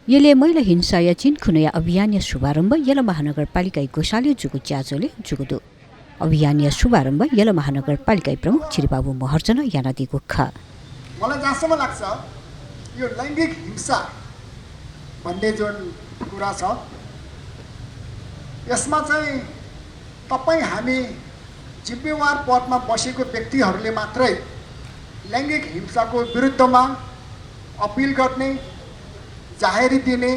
यसले महिला हिंसा या चिनखुनया अभियान या शुभारम्भ यला महानगरपालिका गोसाले जुगु च्याजोले जुगुदो अभियान या शुभारम्भ यला महानगरपालिका प्रमुख छिरिबाबु महर्जन यानादी गुखा मलाई जहाँसम्म लाग्छ यो लैङ्गिक हिंसा भन्ने जुन कुरा छ यसमा चाहिँ तपाईँ हामी जिम्मेवार पदमा बसेको व्यक्तिहरूले मात्रै लैङ्गिक हिंसाको विरुद्धमा अपिल गर्ने जाहेरी दिने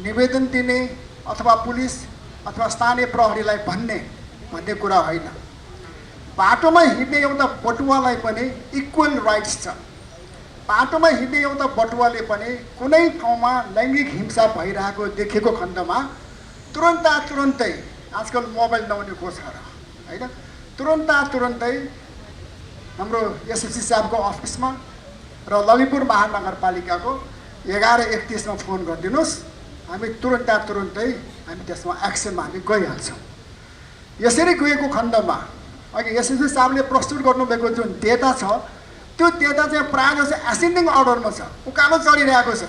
निवेदन दिने अथवा पुलिस अथवा स्थानीय प्रहरीलाई भन्ने कुरा होइन। बाटोमा हिँड्ने एउटा बटुवालाई पनि इक्वल राइट्स छ। बाटोमा हिँड्ने एउटा बटुवाले पनि कुनै ठाउँमा लैङ्गिक हिंसा भइरहेको देखेको खण्डमा तुरुन्तै आजकल मोबाइल नहुने को छ र होइन, तुरुन्तै हाम्रो एसएससी साहबको अफिसमा र ललितपुर महानगरपालिकाको 1131 मा फोन गरिदिनुस्, हामी तुरुन्तै हामी त्यसमा एक्सनमा हामी गइहाल्छौँ। यसरी गएको खण्डमा अघि एसएससी साहबले प्रस्तुत गर्नुभएको जुन डेटा छ त्यो डेटा चाहिँ प्रायः जस्तो एसेन्डिङ अर्डरमा छ, उकालो चढिरहेको छ।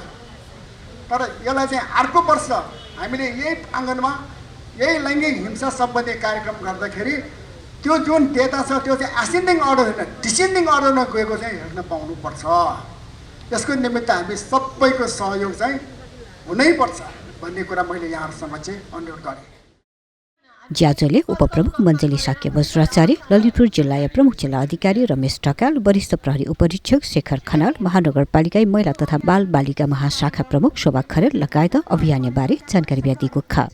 तर यसलाई चाहिँ अर्को वर्ष हामीले यही आँगनमा यही लैङ्गिक हिंसा सम्बन्धी कार्यक्रम गर्दाखेरि त्यो जुन डेटा छ त्यो चाहिँ एसेन्डिङ अर्डर होइन डिसेन्डिङ अर्डरमा गएको चाहिँ हेर्न पाउनुपर्छ। यसको निमित्त हामी सबैको सहयोग चाहिँ हुनैपर्छ भन्ने कुरा मैले यहाँहरूसँग चाहिँ अनुरोध गरेँ। ज्याजोले उपप्रमुख मञ्जली साक्य वज्राचार्य, ललितपुर जिल्ला प्रमुख जिल्ला अधिकारी रमेश ढकाल, वरिष्ठ प्रहरी उपरीक्षक शेखर खनाल, महानगरपालिका महिला तथा बाल बालिका महाशाखा प्रमुख शोभा खरेल लगायत अभियानबारे जानकारी दिएको छ।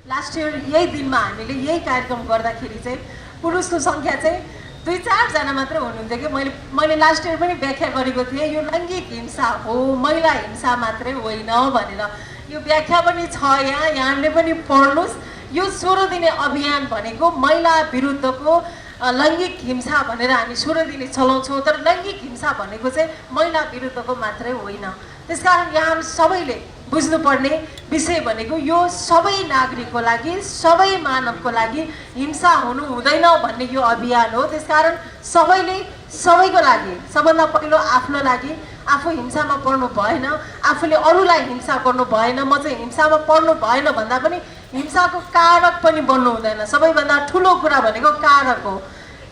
लास्ट इयर यही दिनमा हामीले यही कार्यक्रम गर्दाखेरि चाहिँ पुरुषको सङ्ख्या चाहिँ 2-4 जना मात्र हुनुहुन्थ्यो कि मैले लास्ट इयर पनि व्याख्या गरेको थिएँ यो लैङ्गिक हिंसा हो, महिला हिंसा मात्रै होइन भनेर। यो व्याख्या पनि छ यहाँले पनि पढ्नुहोस्। यो 16 दिने अभियान भनेको महिला विरुद्धको लैङ्गिक हिंसा भनेर हामी 16 दिने चलाउँछौँ, तर लैङ्गिक हिंसा भनेको चाहिँ महिला विरुद्धको मात्रै होइन। त्यसकारण यहाँ सबैले बुझ्नुपर्ने विषय भनेको यो सबै नागरिकको लागि, सबै मानवको लागि हिंसा हुनु हुँदैन भन्ने यो अभियान हो। त्यसकारण सबैले सबैको लागि, सबभन्दा पहिलो आफ्नो लागि, आफू हिंसामा पर्नु भएन, आफूले अरूलाई हिंसा गर्नु भएन, म चाहिँ हिंसामा पर्नु भएन भन्दा पनि हिंसाको कारक पनि बन्नु हुँदैन। सबैभन्दा ठुलो कुरा भनेको कारक हो,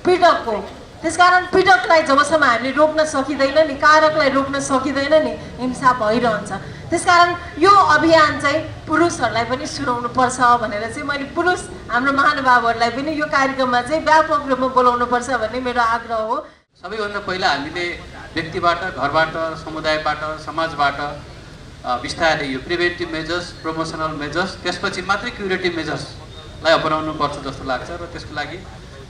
पीडक हो। त्यसकारण पीडकलाई जबसम्म हामीले रोक्न सकिँदैन नि, कारकलाई रोक्न सकिँदैन नि, हिंसा भइरहन्छ। त्यसकारण यो अभियान चाहिँ पुरुषहरूलाई पनि सुनाउनुपर्छ भनेर चाहिँ मैले पुरुष हाम्रो महानुभावहरूलाई पनि यो कार्यक्रममा चाहिँ व्यापक रूपमा बोलाउनुपर्छ भन्ने मेरो आग्रह हो। सबैभन्दा पहिला हामीले व्यक्तिबाट, घरबाट, समुदायबाट, समाजबाट बिस्तारै यो प्रिभेन्टिभ मेजर्स, प्रमोसनल मेजर्स, त्यसपछि मात्रै क्युरेटिभ मेजर्सलाई अपनाउनु पर्छ जस्तो लाग्छ। र त्यसको लागि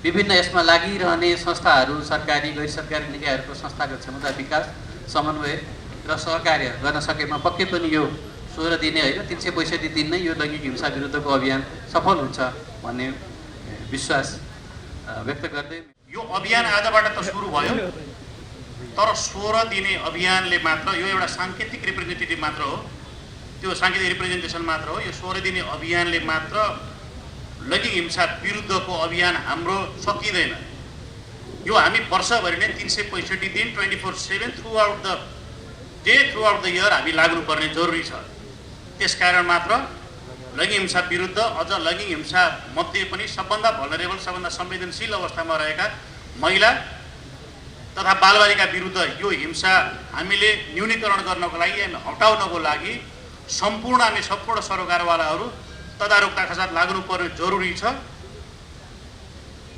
विभिन्न यसमा लागिरहने संस्थाहरू, सरकारी गैर सरकारी निकायहरूको संस्थागत क्षमता विकास, समन्वय र सहकार्य गर्न सकेमा पक्कै पनि यो 16 दिने होइन 365 दिन नै यो लैङ्गिक हिंसा विरुद्धको अभियान सफल हुन्छ भन्ने विश्वास व्यक्त गर्दै यो अभियान आजबाट त सुरु भयो, तर 16 दिने अभियानले मात्र यो एउटा साङ्केतिक रिप्रेजेन्टेटिभ मात्र हो, त्यो साङ्केतिक रिप्रेजेन्टेसन मात्र हो। यो 16 दिने अभियानले मात्र लैङ्गिक हिंसा विरुद्धको अभियान हाम्रो सकिँदैन। यो हामी वर्षभरि नै 365 दिन 24/7 थ्रु आउट द इयर हामी लाग्नुपर्ने जरुरी छ। त्यसकारण मात्र लैङ्गिक हिंसा विरुद्ध, अझ लैङ्गिक हिंसा मध्ये पनि सबभन्दा भलनरेबल, सबभन्दा संवेदनशील अवस्थामा रहेका महिला तथा बालबालिका विरुद्ध यो हिंसा हामीले न्यूनीकरण गर्नको लागि, हटाउनको लागि हामी सम्पूर्ण सरकारवालाहरू तदारुकताका साथ लाग्नुपर्ने जरुरी छ।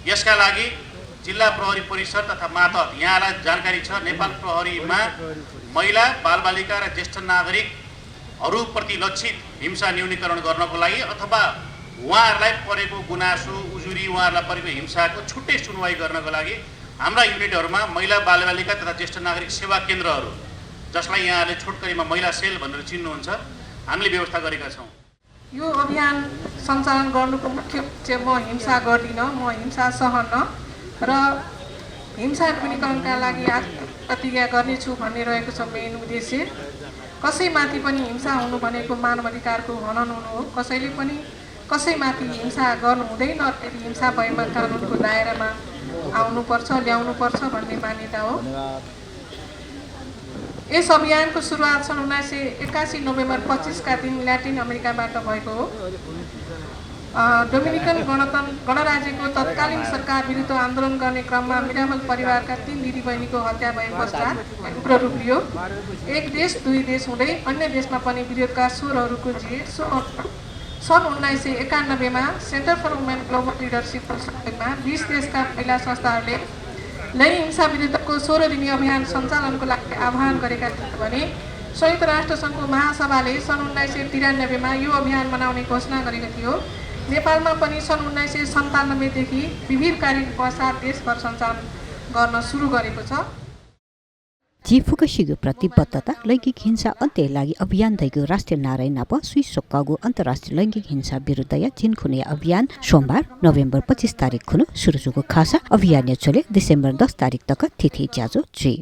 यसका लागि जिल्ला प्रहरी परिषद तथा मातहत यहाँलाई जानकारी छ, नेपाल प्रहरीमा महिला, बालबालिका र ज्येष्ठ नागरिकहरूप्रति लक्षित हिंसा न्यूनीकरण गर्नको लागि अथवा उहाँहरूलाई परेको गुनासो, उजुरी, उहाँहरूलाई परेको हिंसाको छुट्टै सुनवाई गर्नको लागि हाम्रा युनिटहरूमा महिला, बालबालिका तथा ज्येष्ठ नागरिक सेवा केन्द्रहरू, जसलाई यहाँले छोटकरीमा महिला सेल भनेर चिन्नुहुन्छ, हामीले व्यवस्था गरेका छौँ। यो अभियान सञ्चालन गर्नुको मुख्य चाहिँ म हिंसा गर्दिनँ, म हिंसा सहन्न र हिंसा न्यूनीकरणका लागि प्रतिज्ञा गर्नेछु भन्ने रहेको छ मेन उद्देश्य। कसैमाथि पनि हिंसा हुनु भनेको मानव अधिकारको हनन हुनु हो। कसैले पनि कसैमाथि हिंसा गर्नु हुँदैन, यदि हिंसा भएमा कानुनको दायरामा आउनुपर्छ, ल्याउनुपर्छ भन्ने मान्यता हो। यस अभियानको सुरुवात सन् 1981 नोभेम्बर 25 दिन ल्याटिन अमेरिकाबाट भएको हो। डोमिनिकन गणराज्यको तत्कालीन सरकार विरुद्ध आन्दोलन गर्ने क्रममा मिराबल परिवारका 3 दिदीबहिनीको हत्या भए पश्चात उग्र रूप लियो। एक देश दुई देश हुँदै अन्य देशमा पनि विरोधका स्वरहरूको जिए। सन् 1991 सेन्टर फर वुमेन ग्लोबल लिडरसिपको सहयोगमा 20 देशका महिला संस्थाहरूले लैङ्गिक हिंसा विरुद्धको 16 दिने अभियान सञ्चालनको लागि आह्वान गरेका थिए भने संयुक्त राष्ट्र सङ्घको महासभाले सन् 1993 यो अभियान मनाउने घोषणा गरेको थियो। नेपालमा पनि सन् 1997 देखि विविध कार्यक्रमका साथ देशभर सञ्चालन गर्न सुरु गरेको छ। जिफुकसिगु प्रतिबद्धता लैङ्गिक हिंसा अन्त्य लागि अभियान दैगु राष्ट्रिय नारायण नाप स्विसोक्कागु अन्तर्राष्ट्रिय लैङ्गिक हिंसा विरुद्ध या जिनखुने अभियान सोमबार नोभेम्बर 25 तारिख खुनु सुरु खासा अभियान चले डिसेम्बर 10 तारिख तक तिथि ज्याजो जी।